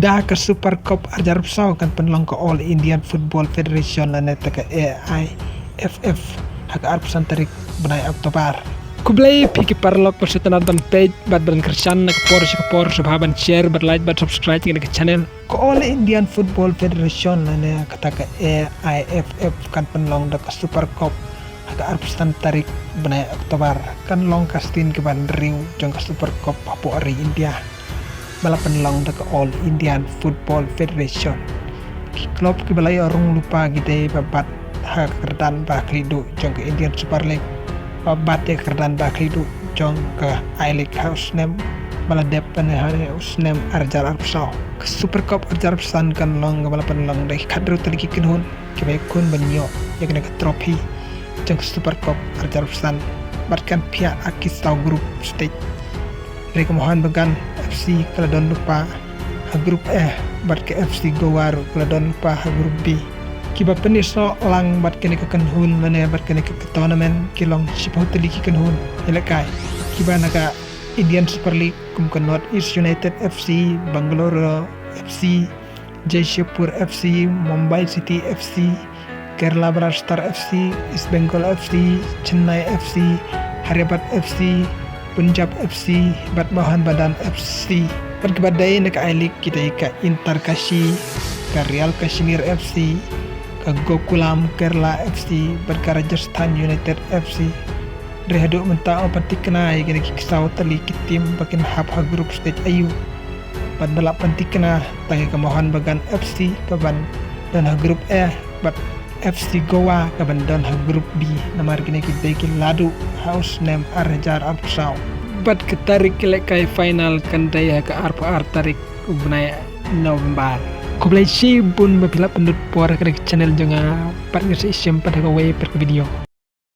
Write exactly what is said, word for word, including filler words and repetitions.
Da ka Super Cup arjar psaw kan pynlong ka All Indian Football Federation lane ta ka A I F F ha ka arphew san tarik bnai October. Khublei phi ki paralok, ba shu tnat ban peit bad ban kyrshan na ka por sha ka por, sngewbha ban share bad like bad subscribe ïa ka channel. Ka All Indian Football Federation lane kata ka A I F F kan pynlong da ka Super Cup ha ka arphew san tarik bnai October. Kan long ka sien kaba hynriew jong ka Super Cup hapoh ri India, ba la pynlong da ka All Indian Football Federation. Ki club kiba la ïoh rung lypa ki dei ba bat ha ka kyrdan ba khlieh duh jong ka Indian Super League, ba bat ïa ka kyrdan ba khlieh duh jong ka I-League ha u snem ba la dep, lane ha u snem arjar arphew saw. Ka Super Cup arjar arphew san kan long kaba la pynlong da ki khathynriew tylli ki kynhun kiba ïakhun ban ïoh ïa kane ka trophy jong ka Super Cup arjar arphew san, bad kan phiah ha ki saw group stage. Hynrei ka Mohun Bagan F C ka la don lypa ha group A, bad ka F C Goa ruh ka la don lypa ha group B. Kiba pynïasoh lang bad kane ka kynhun lane bad kane ka tournament ki long shiphew tylli ki kynhun ïalehkai, kiba na ka Indian Super League kum ka North East United F C, Bengaluru F C, Jamshedpur F C, Mumbai City F C, Kerala Blaster F C, East Bengal F C, Chennai F C, Hyderabad F C, Punjab F C bad Mohun Bagan F C. Bad kiba dei na ka I-League ki dei ka Inter Kashi, ka Real Kashmir F C, ka Gokulam Kerala F C bad ka Rajasthan United F C. Hynrei haduh mynta ym pat thikna ïa kine ki saw tylli ki team ba kin hap ha group stage aïu. Bad ba la pynthikna tang ïa ka Mohun Bagan F C kaban don ha group A bad F C Goa kaban don ha group B, namar kine ki dei ki la duh ha u snem arhajar arphew saw. Bad ka tarik ïalehkai final kan dei ha ka arphew ar tarik u bnai November. Khublei shibun ba phi la pynlut por ha ka channel jong nga, bad ngin sa ïashem pat ha kawei pat ka video.